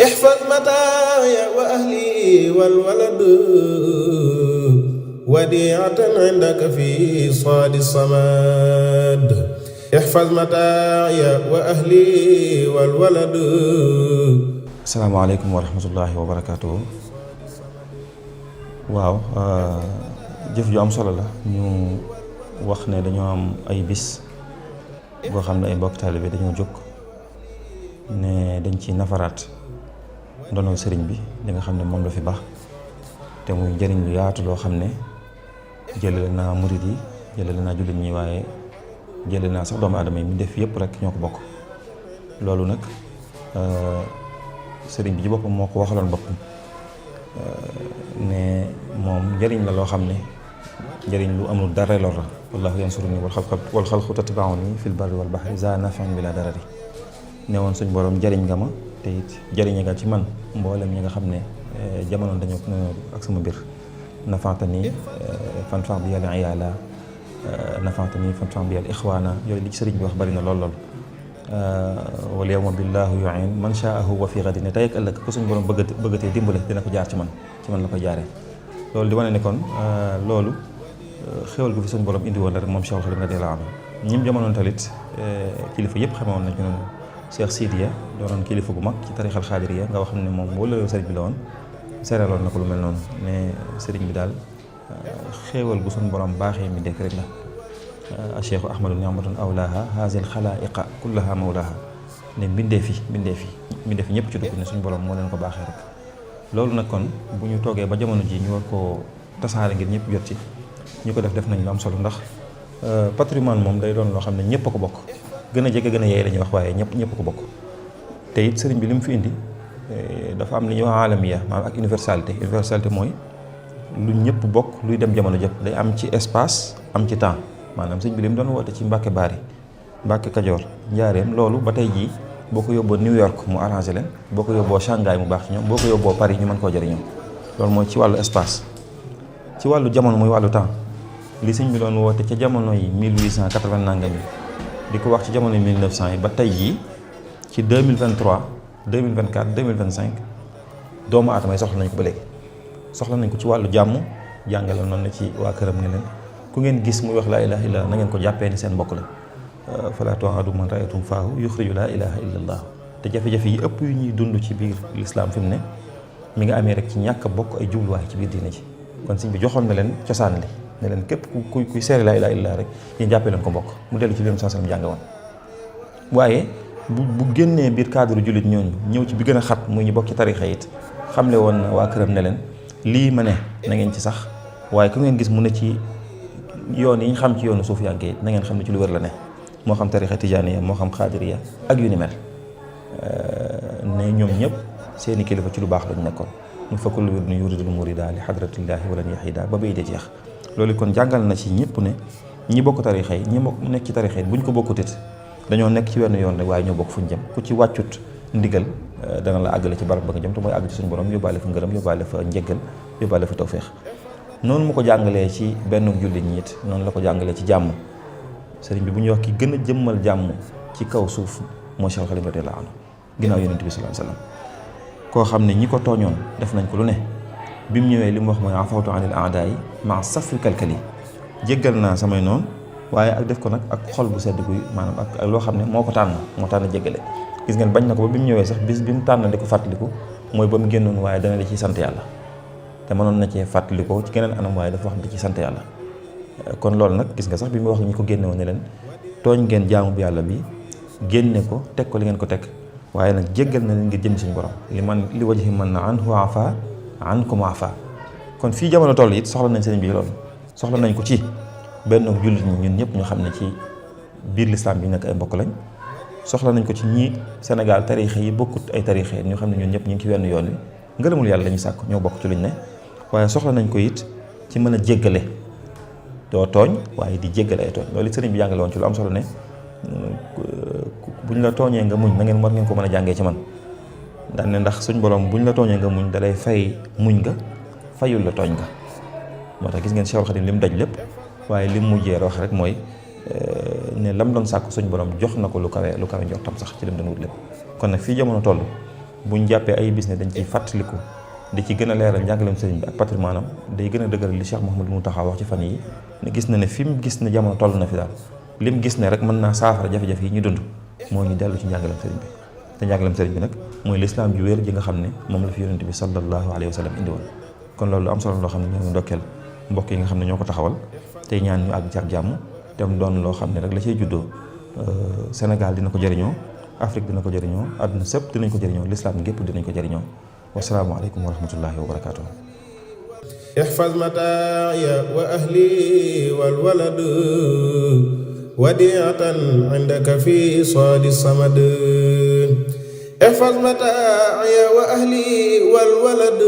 احفظ متاعي وأهلي والولد وديعة عندك في صاد الصمد احفظ متاعي وأهلي والولد. asalaamaaleykum wa rahmatullahi wa barakaatuhu. waaw jëf ju am solo la ñu wax ne dañoo am ay bis boo xam ne ay mbokk taalibe dañoo jóg ne dañ ci nafaraat ndonol sëriñ bi li nga xam ne moom la fi baax te muy njëriñ lu yaatu loo xam ne jëlale naa murid yi jëlale naa jullit ñi waaye jëlale naa sax doomu aadama yi mi def yëpp rek ñoo ko bokk. loolu nag sëriñ bi ci boppam moo ko waxaloon boppam ne moom njëriñ la loo xam ne njëriñ lu amul dara lor la. wallaahu yansuruni wal xalqu tatba'uni fil barri wal bahri za naf'an bila darari. ne woon suñ borom njëriñ nga ma te it njëriñ nga ci man mboolem ñi nga xam ne jamono dañoo ak sama mbir. nafaatani fanfan bi yàlla iyaala nafaatani fanfan bi yàlla ixwaana yooyu li ci sëriñ bi wax bari na lool. wal yawma billaahu yu'in man shaahu wa fi ghadin tey ak ëllëg ko suñu borom bëggatee dimbale dina ko jaar ci man la ko jaaree. loolu di wane ne kon loolu xéwal gu fi suñu borom indi woon la rek moom Cheikh Khadim radiyallaahu anhu. ñim jamonoon talit kilifa yëpp xamoon nañu noonu. Cheikh Sidiya doonoon kilifa gu mag ci tarixal xaadiriya nga wax ne moom wala sëriñ bi la woon seeraloon na ko lu mel noonu ne sëriñ bi daal xéewal gu suñu borom baaxee mi dekk rek la. Cheikhu Ahmadu ni'matun awlaaha haazil xalaa'iqa kullaha mawlaaha ne mbindeef yi ñëpp ci dugg ne suñu borom moo leen ko baaxee rek. loolu nag kon bu ñu toogee ba jamono ji ñu war koo tasaare ngir ñëpp jot ci ñu ko def nañ lu am solo ndax patrimoine moom day doon loo xam ne ñëpp a ko bokk. gën a jege gën a yeey la ñuy wax waaye ñëpp ko bokk. te it sëriñ bi li mu fi indi dafa am li ñuy wax alamiya maanaam ak universalité mooy lu ñëpp bokk luy dem jamono jëpp day am ci espace am ci temps. maanaam sëñ bi li mu doon woote ci Mbàkke Baari Mbàkke Kajoor Njaareem loolu ba tey jii boo ko yóbboo New York mu arrangé leen boo ko yóbboo Shanghai mu baax ci ñoom boo ko yóbboo Paris ñu mën koo jëriñoo. loolu mooy ci wàllu espace. ci wàllu jamono muy wàllu temps li sëñ bi doon woote ca jamono yi 1880 nangam yi di ko wax ci jamono yi 1900 yi ba tey jii ci 2023 2024 2025 doomu aadama yi soxla nañ ko ba léegi. soxla nañ ko ci wàllu jàmm jàngale noonu na ci waa këram ne leen ku ngeen gis muy wax laa ilaaha illa na ngeen ko jàppee ni seen mbokk la. falaa tu'aadu man ra'aytum faahu yuxriju laa ilaaha illa allah. te jafe-jafe yi ëpp yu ñuy dund ci biir lislaam fi mu ne mi nga amee rek ci ñàkk bokk ay jubluwaay ci biir diine ji. kon sëñ bi joxoon na leen cosaan li ne leen képp kuy seere laa ilaaha illa allah rek yéen jàppee leen ko mbokk mu dellu ci leen sansalam jànge woon. waaye bu génnee biir cadre jullit ñooñu ñëw ci bi gën a xat muy ñu bokk ci tarixa it xamle woon na waa këram ne leen lii ma ne na ngeen ci sax waaye ku ngeen gis mu ne ci yoon yi ñu xam ci yoonu suuf yàggee it na ngeen xam ne ci lu wér la ne moo xam tarixa tijaaniya moo xam xaadiriya ak yu ni mel. ne ñoom ñëpp seeni kilifa ci lu baax lañu nekkoon mu fa kullu wirdin yuridul murida li xadratillaahi walan yahida ba bay de jeex. loolu kon jàngal na ci ñëpp ne ñi bokk tarixa yi ñi nekk ci tarixa yi buñ ko bokkutit dañoo nekk ci wenn yoon rek waaye ñoo bokk fuñ jëm ku ci wàccut ndigal dana la àggale ci barab ba nga jëm te mooy àgg ci suñu borom yóbbaale fa ngërëm yóbbaale fa njëggal yóbbaale fa tawféex. noonu mu ko jàngalee ci benn jullit ñi it noonu la ko jàngalee ci jàmm. sëriñ bi bu ñuy wax ki gën a jëmmal jàmm ci kaw suuf moo Cheikh Khadim radiyallaahu anhu ginnaaw yonent bi sallallaahu alayhi wa sallam koo xam ne ñi ko tooñoon def nañ ko lu ne bi mu ñëwee li mu wax mooy afawtu anil a'daa'i ma'a safwi kalkali jéggal naa samay noonu waaye ak def ko nag ak xol bu sedd guy maanaam ak loo xam ne moo tànn jéggale. gis ngeen bañ na ko ba bi mu ñëwee sax bis bi mu tànn di ko fàttaliku mooy ba mu génnoon waaye dana di ci sant yàlla te mënoon na cee fàttalikoo ci geneen anam waaye dafa wax di ci sant yàlla. kon loolu nag gis nga sax bi mu wax ñi ko génne woon ne leen tooñ ngeen jaamu bi yàlla bi génne ko teg ko li ngeen ko teg waaye nag jéggal na leen ngir jëm suñu borom li wajhi man na anhu afa ankum afa. kon fii jamono toll it soxla nañ sëriñ bi loolu soxla nañ ko ci benn jullit ñi ñun ñëpp ñu xam ne ci biir lislaam bi nekk ay mbokk lañ. soxla nañ ko ci ñi Sénégal tariixa yi bokkut ay tariixa ñu xam ne ñun ñëpp ñu ngi ci wenn yoon wi ngërëmul yàlla la ñuy sàkk ñoo bokk ci luñ ne waaye soxla nañ ko it ci mën a jéggale doo tooñ waaye di jéggale ay tooñ loolu sëriñ bi jàngale woon ci lu am solo ne buñ la tooñee nga muñ na ngeen war ngeen ko mën a jàngee ci man daan ne ndax suñ borom buñ la tooñee nga muñ dalay fay muñ nga fayul la tooñ nga. moo tax gis ngeen Cheikh Khadim li mu daj lépp waaye li mu mujjee wax rek mooy ne lam doon sàkk suñ borom jox na ko lu kawe njortam sax ci lim doon wut lépp. kon nag fii jamono toll buñ jàppee ay bis ne dañ ciy fàttaliku di ci gën a leeral njàngaleem sëriñ bi ak patrimoine am day gën a dëgëral li Cheikh Mouhamadou Mountakha wax ci fan yi ne gis na ne fi mu gis ne jamono toll na fi daal lim gis ne rek mën naa saafara jafe-jafe yi ñu dund moo ñu dellu ci njàngaleem sëriñ bi te njàngaleem sëriñ bi nag mooy lislaam ju wér ji nga xam ne moom la fi yonent bi sallallahu alayhi wa sallam indi woon kon loolu am solo loo xam ne ñoo ngi ndokkeel mbokk yi nga xam ne ñoo ko taxawal tey ñaan ñu àgg ci ak jàmm te mu doon loo xam ne rek la cay juddoo Sénégal dina ko jëriñoo Afrique dina ko jëriñoo àdduna sépp dinañ ko jëriñoo lislaam gépp dinañ ko jëriñoo wasalaamu aleykum wa rahmatullahi wa barakaatuh. ihfaz mataaya wa ahli wal walad wadiatan indaka fi saadi samad ihfaz mataaya wa ahli wal walad